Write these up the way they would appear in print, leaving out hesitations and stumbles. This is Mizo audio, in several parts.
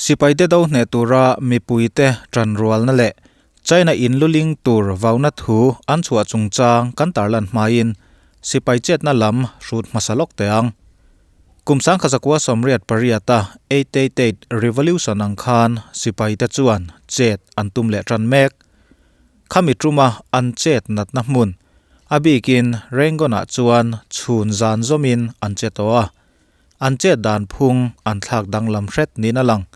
Sipaite do hneh tura mipuite tanrualna leh China in luling tur vauna thu an chhuah chungchang kan tarlan hmain sipai chetna lam hrut hmasa lawk teh ang. Kum 1988 a 888 Revolution ang khan sipaite chuan chet an tum leh tan mek. Khami tuma an chet natna hmun, a bikin Rangoon-ah chuan chhun zan zawmin an che tawh a. An chet dan phung an thlak danglam hret niin a lang.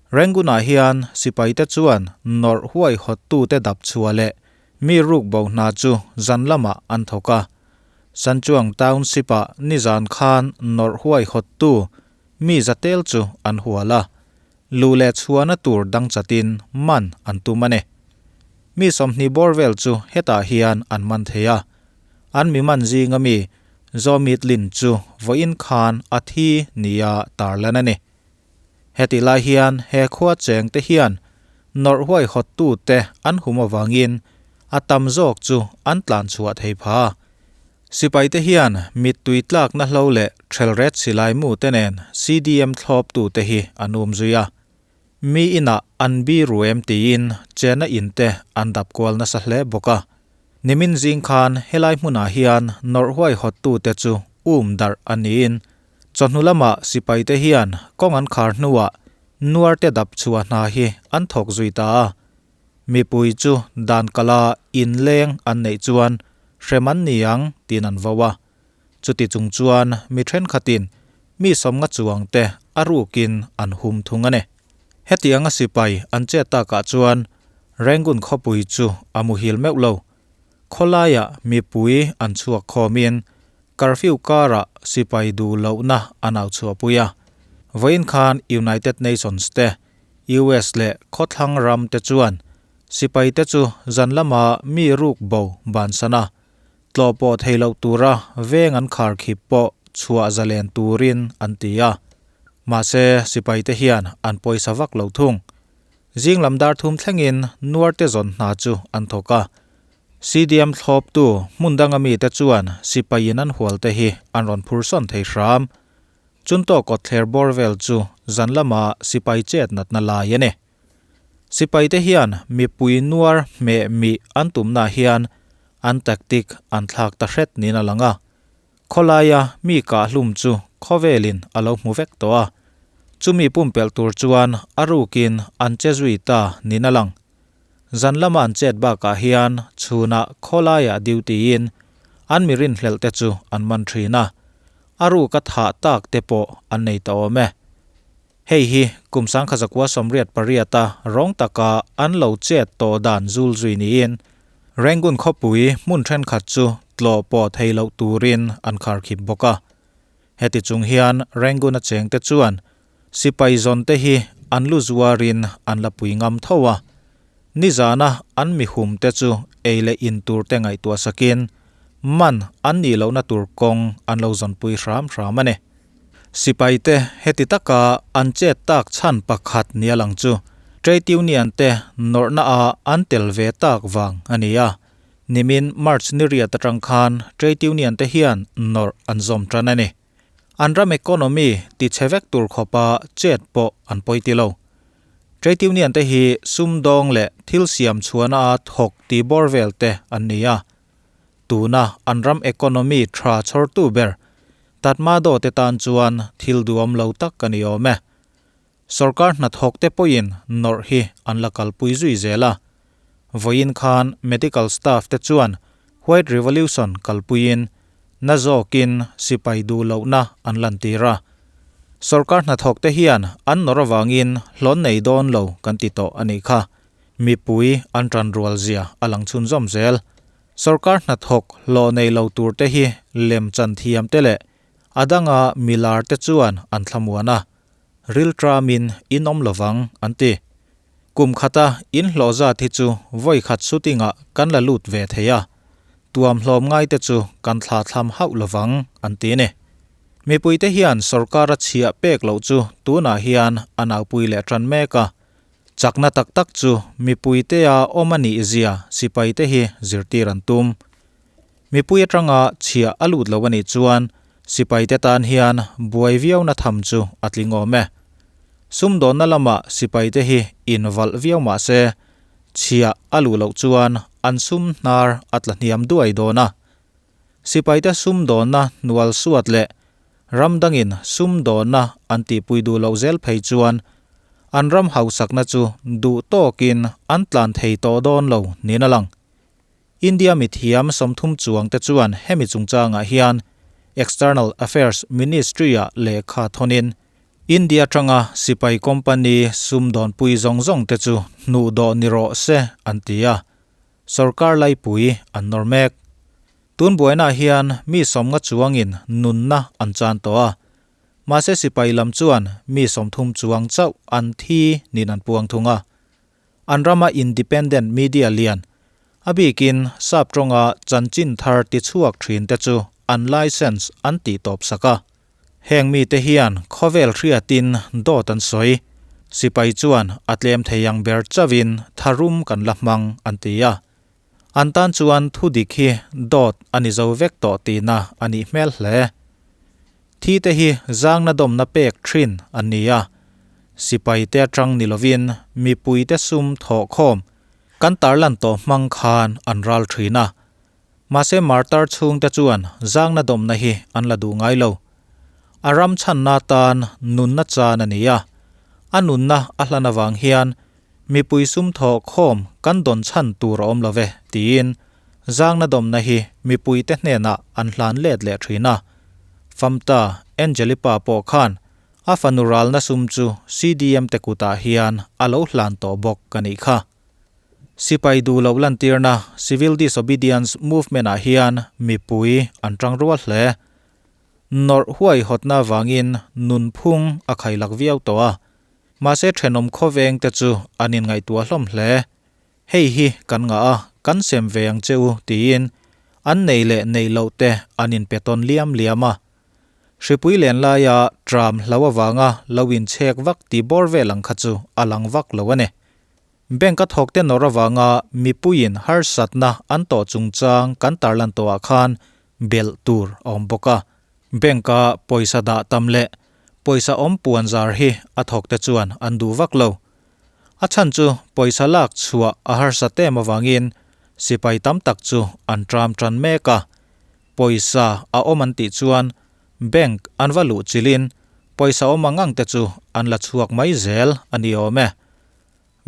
Rangoon-ah hian sipaite chuan nawrh huaihawttute dap chhuah leh mi ruk bo hna chu zan lamah an thawk a. Sanchuang Township-ah nizan khan nawrh huaihawttu mi zatel chu an hual a. Luh leh chhuahna tur dang chatin man an tum a ni. Mi 20 bawr vel chu hetah hian an man thei a. An mi man zinga mi Zaw Mitlin chu vawiin khan a thi nia tarlan a ni. Hetih lai hian he khua cheng te hian nawrh huaihawttu te an hum avangin a tam zawk chu an tlan chhuah thei pha. Sipai te hian mittui tlakna hlo leh thelret silai mu te nen CDM thlawptu te hi an um zui a. Mi inah an bi ruem tiin chena in te an dap kual nasa hle bawk a. Nimin zing khan helai hmunah hian nawrh huaihawttu te chu um darh a niin Chawhnu lamah sipaite hian kawng an khar hnuah nuarte dap chhuah hna hi an thawk zui ta a. Mipui chu dan kala inleng an neih chuan hrem an ni ang tiin an vo a. Chuti chung chuan mi thenkhatin mi 50 chuangte a rukin an hum thung a ni. Hetianga sipai an chet takah chuan Rangoon khawpui chu a muhil meuh lo. Khawlaiah mipui an chhuak khawmin Curfew karah sipai duh lohna an au chhuahpui a. Vawiin khan United Nations te, US leh khawthlang ram te chuan sipai te chu zan lama mi ruk bo bansan a, tlawh pawh thei loh tura veng an khar khip pawh chhuah zalen turin an ti a. Mahse sipai te hian an pawisa vak lo thung. Zing lam dar thum thlengin nuar te zawn hna chu an thawk a. CDM thlawptu hmun danga mite chuan sipaiin an hual te hi an rawn phur sawn thei hram. Chunto kawtthler bawr vel chu zan lama sipai chet natna lai a ni. Sipai te hian mipui nuar hmeh mih an tumna hian an tactic an thlak ta hret niin a lang a. Khawlaia mi kah hlum chu khawvelin a lo hmu vek tawh a. Chumi pumpelh tur chuan a rukin an che zui ta niin a lang. Zan lama an chet bakah hian chhunah khawlaiah duty in an mi rinhlelh te chu an man thin a, a ruka thah tak te pawh an nei ta awm e. Hei hi kum 1988 a rawng taka an lo chet tawh dan zul zui niin Rangoon khawpui hmun thenkhat chu tlawh pawh thei loh turin an kharkhip bawk a. Heti chung hian Rangoon a cheng te chuan sipai zawn te hi an lu zuarin an la pui ngam tho a. Nizana an mi hum te chu ei leh in tur te ngaihtuah sakin man an nih lohna tur kawng an lo zawn pui hram hram a ni. Sipai te heti taka an chet tak chhan pakhat ni a lang chu Trade Union te nawrhna a an tel ve tak vang a ni a. Nimin March ni riat atang khan Trade Union te hian nawrh an zawm tan a ni. An ram economy ti chhe vek tur khawpa chet pawh an pawi ti lo. Trade Union te hi sumdawng leh thil siam chhuahna a thawk ti bawr vel te an ni a. Tuna an ram economy tha chhawrtu ber Tatmadaw te tan chuan thil duam lo tak a ni awm e. Sarkar hnathawk te pawhin nawrh hi an la kalpui zui zel a. Vawiin khan medical staff te chuan White Revolution kalpuiin na zawkin sipai duh lohna an lantir a. Sarkar hnathawk te hian an nawrh avangin hlawn nei dawn lo kan ti tawh a nih kha. Mipui an tan rual zia a lang chhunzawm zel. Sarkar hnathawk hlawh nei lo tur te hi lem chan thiam te leh a danga milar te chuan an thlamuan a. Ril tramin in awm lovang an ti. Kum khata in hlawh zat hi chu vawi khat shooting-ah kan la lut ve thei a. Tuam hlawm ngai te chu kan thla thlam hauh lovang an ti ni. Mipui te hian sarkar a chhiah pek loh chu tunah hian a naupui leh tan mek a. Chakna tak tak chu mipui te a awm a nih zia sipai te hi zirtir an tum. Mipui atanga chhiah a lut lo a nih chuan sipai te tan hian buai viau na tham chu a tling awm e. Sumdawnna lamah sipaite hi invalh viau mah se, chhiah a luh loh chuan an sum hnar a tla hniam duai dawn a. Sipaite sumdawnna hnual suat leh ram dangin sumdawnna an tihpui duh loh zel phei chuan an ram hausakna chu duh tawkin an tlan thei tawh dawn lo niin a lang. India mithiam 30 chuangte chuan hemi chungchangah hian External Affairs Ministry-ah lehkha thawnin India atanga sipai company sumdawnpui zawng zawng te chu hnuh dawh ni rawh se an ti a, sorkar laipui an nawr mek. Tun buainaah hian mi 50 chuangin nunna an chan tawh a, mahse sipai lam chuan mi 30 chuang chauh an thi niin an puang thung a. An rama independent media lian, a bikin sap tawnga chanchin thar tichhuak thin te chu an license an tih tawp sak a. Heng mite hian khawvel hriatin dawt an sawi. Sipai chuan a tlem thei ang ber chauhin tharum kan la hmang an ti a. An tan chuan thu dik hi dawt a ni zo vek tawh tihna a nih hmel hle. Thi te hi zangna dawmna pek thin an ni a. Sipai te atang ni lovin mipui te sum thawhkhawm kan tarlan tawh hmang khan an ral thin a. Mahse martar chhungte chuan zangna dawmna hi an la duh ngai lo. A ram chhanna tan nunna chan a ni a, a nunna a hlan avang hian mipui sum thawh khawm kan dawn chhan tur a awm lo ve tiin zangna dawmna hi mipuite hnenah an hlan let leh thin a. Famta Angelipa pawh khan a fanu ralna sum chu CDM te kutah hian a lo hlan tawh bawk a nih kha. Sipai duh loh lantirna Civil Disobedience Movement-ah hian mipui an tang rual hle. Nawrh huaihawtna avangin nunphung a khailak viau tawh a, mahse thenawm khawveng te chu an inngaihtuah hlawm hle. Hei hi kan ngah a, kan sem ve ang che u tiin an nei leh neih loh te an inpe tawn liam liam a. Hripui len laia tram hlo avanga lo inchhek vak tih bawr vel ang kha chu a lang vak lo a ni. Bank a thawk te nawr avanga mipuiin harsatna an tawh chungchang kan tarlan tawhah khan belh tur a awm bawk a. Bank a pawisa dah tam leh pawisa awm puan zar hi a thawk te chuan an duh vak lo. A chhan chu pawisa lak chhuah a harsat em avangin sipai tam tak chu an tram tan mek a. Pawisa a awm an tih chuan bank an va luh chilhin pawisa awm ang ang te chu an la chhuak mai zel a ni awm e.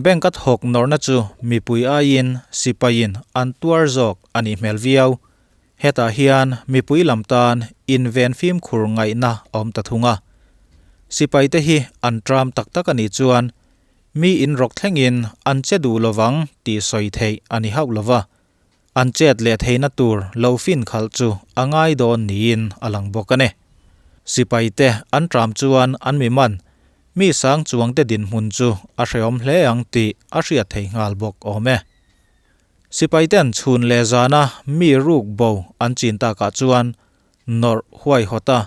Bank a thawk nawrhna chu mipui aiin sipaiin an tuar zawk a nih hmel viau. Hetah hian mipui lam tan inven fimkhur ngaihna a awm ta thung a. Sipaite hi an tram tak tak a nih chuan mi inrawk thlengin an che duh lovang tih sawi theih a ni hauh lova. An chet leh theihna tur lo fin khalh chu a ngai dawn niin a lang bawk a ni. Sipaite an tram chuan an mi man, mi sang chuangte dinhmun chu a hrehawm hle ang tih a hriat thei nghal bawk awm e. Sipaiten chhun leh zana mi ruk bo an chin takah chuan nawrh huaihawt a,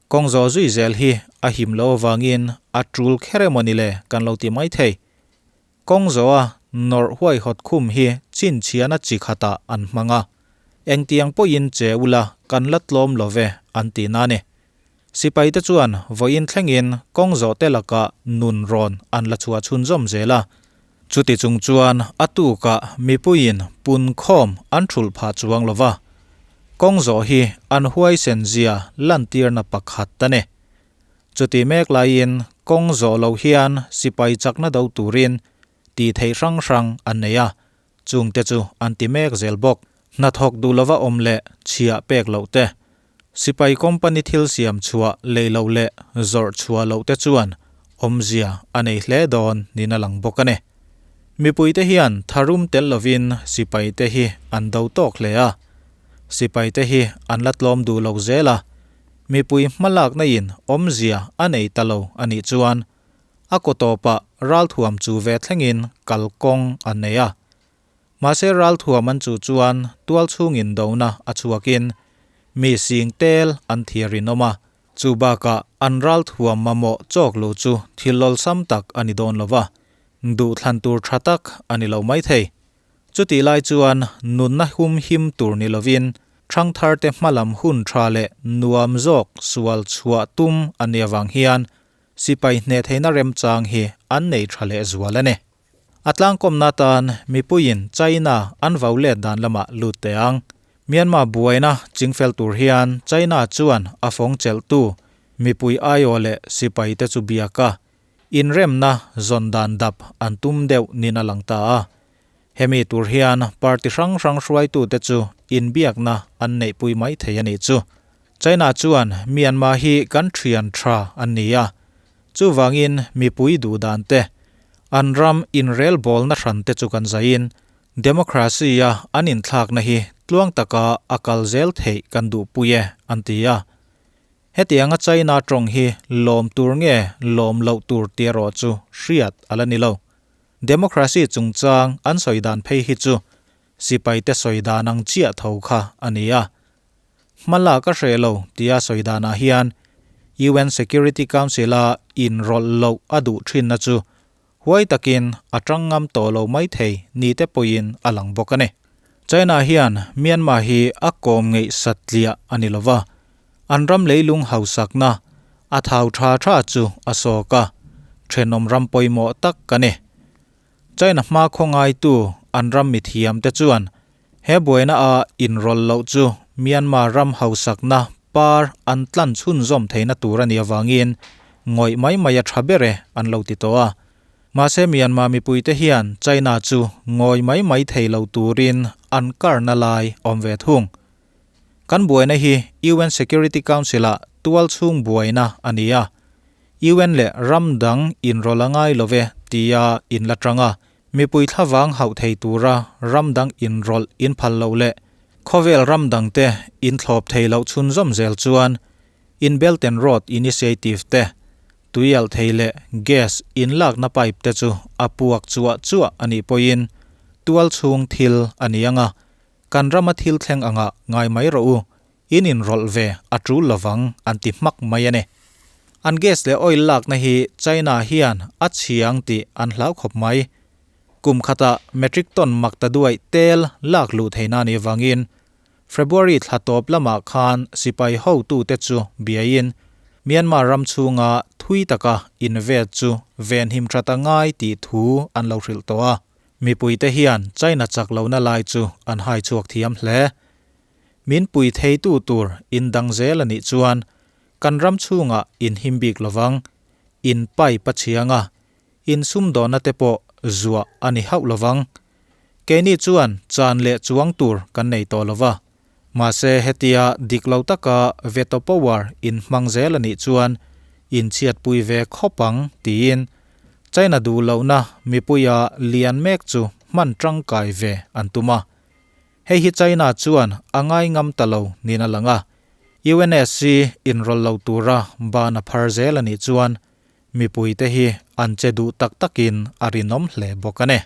kawng zawh zui zel hi a him loh avangin a tul kher emaw ni le kan lo ti mai thei. Kawng zawha nawrh huaihawt khum hi chhinchhiahna chi khatah an hmang a, engtiang pawhin che ula kan la tlawm lo ve an ti na ni. Sipaite chuan vawiin thlengin kawng zawhte lakah nun rawn an la chhuah chhunzawm zel a, chuti chung chuan a tukah mipuiin punkhawm an thulh phah chuang lo va, kawng zawh hi an huaisen zia lantirna pakhat a ni. Chuti mek laiin kawng zawh loh hian sipai chakna do turin tih theih hrang hrang an nei a, chungte chu an ti mek zel bawk. Hnathawk duh lova awm leh chhiah pek loh te, sipai company thil siam chhuah lei loh leh zawrh chhuah loh te chuan awmzia a nei hle dawn niin a lang bawk a ni. Mipuite hian tharum tel lovin sipaite hi an do tawk hle a, sipaite hi an la tlawm duh lo zel a, Mipui hmalakna in awmzia a nei ta lo a nih chuan a kaw tawpah ralthuam chu ve thlengin kalkawng an nei a. Mahse ralthuam an chu chuan tualchhung in dona a chhuakin mi sing tel an thiar inawm a, chu bakah an ralthuam mamawh chawk lo chu thil awlsam tak a ni dawn lo va, duhthlan tur tha tak a ni lo maithei. Chutih lai chuan nunna hum him tur ni lovin thangtharte hmalam hun tha leh nuam zawk sual chhuah tum a nih avang hian sipai hneh theihna remchang hi an nei tha leh zual a ni. A tlangkawmna atan mipuiin China an vau let dan lamah lut teh ang. Myanmar buaina chingfel tur hian China chuan a fawng chelhtu mipui aiawh leh sipaite chu biak a, inremna zawn dan dap an tum deuh nin a lang ta a. Hemi tur hian party hrang hrang hruaitute chu inbiakna an neihpui mai thei a nih chu. China chuan Myanmar hi kan thian tha an ni a, chuvangin mipui duh dan te, an ram inrelbawlna hran te chu kan zaiin democracy-a an inthlakna hi tluang taka a kal zel theih kan duhpui e, an ti a. Hetianga China tawng hi lawm tur nge lawm loh tur tih erawh chu hriat a la ni lo. Democracy chungchang an sawi dan phei hi chu sipaite sawi dan ang chiah tho kha a ni a. Hmala ka hreh lo tia sawi danah hian UN Security Council-a inrawlh loh a duh thinna chu huai takin a tang ngam tawh lo mai thei ni te pawhin a lang bawk a ni. China hian Myanmar hi a kawm ngeih satliah a ni lova, an ram leilung hausakna a thau tha tha chu a sawk a, thenawm ram pawimawh tak a ni. China hma khawngaitu an ram mithiam te chuan He buaina a inrawlh loh chu Myanmar ram hausakna par an tlan chhunzawm theihna tur a nih avangin ngawih mai mai a tha ber e an lo ti tawh a. Mahse Myanmar mipuite hian China chu ngawi mai mai thei lo turin an karna lai awm ve thung. Kan buaina hi UN Security Council ah tualchhung buaina a ni a, UN leh ram dang inrawlh a ngai lo ve tia inla tang a, Mipui thlavang hauh thei tura ram dang inrawlh inphal loh leh khawvel ram dangte inthlawp thei loh chhunzawm zel chuan in Belt and Road Initiative te, tuialh thei leh gas inlakna pipe te chu a puak chuah chuah a nih pawhin tual chhung thil a ni ang a, kan rama thil thleng angah ngai mai rawh u, in inrawlh ve a tul lovang an ti hmak mai a ni. An gas leh oil lakna hi China hian a chhiang tih an hlau khawp mai. Kum khatah metric ton mak ta duaih tel lak luh theihna a nih avangin February thla tawp lamah khan sipai hotute chu biaiin Myanmar ram chhunga thui taka invet chu venhim that a ngai tih thu an lo hrilh tawh a. Mipuite hian China chak lohna lai chu an hai chhuak thiam hle. Min pui theitu tur in dang zel a nih chuan kan ram chhungah in him bik lovang, in pipe a chhiang a, in sumdawnna te pawh zuah a ni hauh lovang. Keini chuan chan leh chuang tur kan nei tawh lova, mahse hetia dik lo taka veto power in hmang zel a nih chuan in chhiatpui ve khawp ang tiin China duh lohna mipuia lian mek chu hman tangkai ve an tum a. Hei hi China chuan a ngai ngam ta lo niin a lang a, UNSC inrawlh lo tura ban a phar zel a nih chuan mipuite hi an che duh tak takin a rinawm hle bawk a ni.